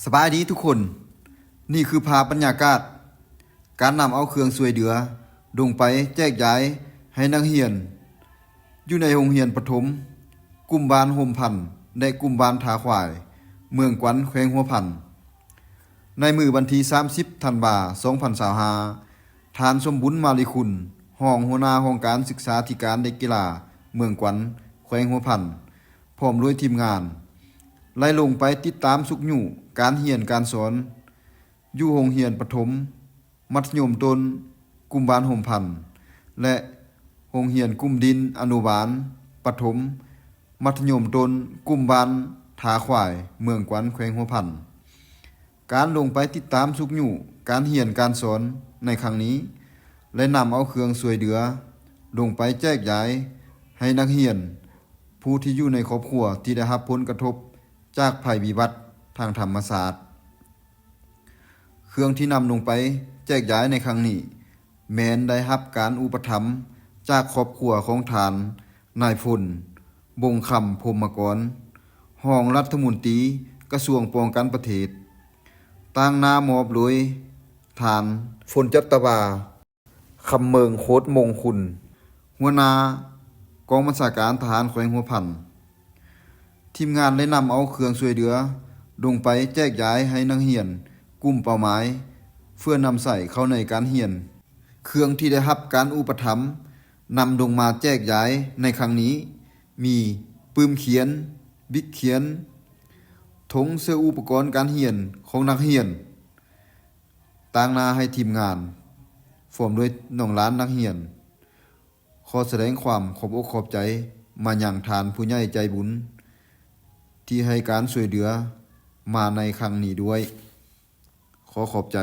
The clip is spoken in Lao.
ສະບາຍດີທຸກຄົນ, ນີ້ຄືພາບບັນຍາກາດການນຳເອົາເຄື່ອງຊ່ວຍເຫຼືອລົງໄປແຈກຢາຍໃຫ້ນັກຮຽນ ຢູ່ໃນໂຮງຮຽນປະຖົມ ກຸ່ມບ້ານຮົ່ມພັນ ແລະ ກຸ່ມບ້ານທ່າຄວາຍ ເມືອງກວັນ ແຂວງຫົວພັນ. ໃນມື້ວັນທີສາມສິບ ທັນວາ ສອງພັນຊາວຫ້າ ທ່ານ ສົມບຸນ ມາລີຄຸນ ຮອງຫົວໜ້າຫ້ອງການສຶກສາທິການ ແລະ ກິລາ ເມືອງກວັນ ແຂວງຫົວພັນ ພ້ອມດ້ວຍທີມງານ ໄດ້ລົງໄປຕິດຕາມຊຸກຍູ້ການຮຽນການສອນ ຢູ່ໂຮງຮຽນປະຖົມ ມັດທະຍົມຕົ້ນ ກຸ່ມບ້ານຮົ່ມພັນ ແລະ ໂຮງຮຽນກຸ່ມດິນອະນຸບານ ປະຖົມ ມັດທະຍົມຕົ້ນ ກຸ່ມບ້ານທ່າຄວາຍ ເມືອງກວັນ ແຂວງຫົວພັນ. ການລົງໄປຕິດຕາມຊຸກຍູ້ການຮຽນການສອນໃນຄັ້ງນີ້ ແລະ ນຳເອົາເຄື່ອງຊ່ວຍເຫຼືອລົງໄປແຈກຢາຍໃຫ້ນັກຮຽນ ຜູ້ທີ່ຢູ່ໃນຄອບຄົວທີ່ໄດ້ຮັບຜົນກະທົບຈາກໄພພິບັດທາງທຳມະຊາດ. ເຄື່ອງທີ່ນຳລົງໄປແຈກຢາຍໃນຄັ້ງນີ້ ແມ່ນໄດ້ຮັບການອຸປະຖຳຈາກຄອບຄົວຂອງທ່ານ ນາຍພົນ ບົງຄຳ ພົມມະກອນ ຮອງລັດຖະມົນຕີກະຊວງປ້ອງກັນປະເທດ, ຕາງໜ້າມອບໂດຍທ່ານ ພົນຈັດຕະວາ ຄຳເມີງ ໂຄດມົງຄຸນ ຫົວໜ້າກອງບັນຊາການທະຫານແຂວງຫົວພັນ. ທີມງານໄດ້ນຳເອົາເຄື່ອງຊ່ວຍເຫຼືອລົງໄປແຈກຢາຍໃຫ້ນັກຮຽນກຸ່ມເປົ້າໝາຍ ເພື່ອນຳໃຊ້ເຂົ້າໃນການຮຽນ. ເຄື່ອງທີ່ໄດ້ຮັບການອຸປະຖຳນຳລົງມາແຈກຢາຍໃນຄັ້ງນີ້ ມີປຶ້ມຂຽນ, ບິກຂຽນ, ຖົງເສື້ອອຸປະກອນການຮຽນຂອງນັກຮຽນ, ຕາງໜ້າໃຫ້ທີມງານ ພ້ອມດ້ວຍນ້ອງຫຼານນັກຮຽນ. ຂໍສະແດງຄວາມຂອບອົກຂອບໃຈມາຍັງທ່ານຜູ້ໃຫຍ່ໃຈບຸນ ທີ່ໃຫ້ການຊ່ວຍເຫຼືອມາໃນຄັ້ງນີ້ດ້ວຍ. ຂໍຂອບໃຈ.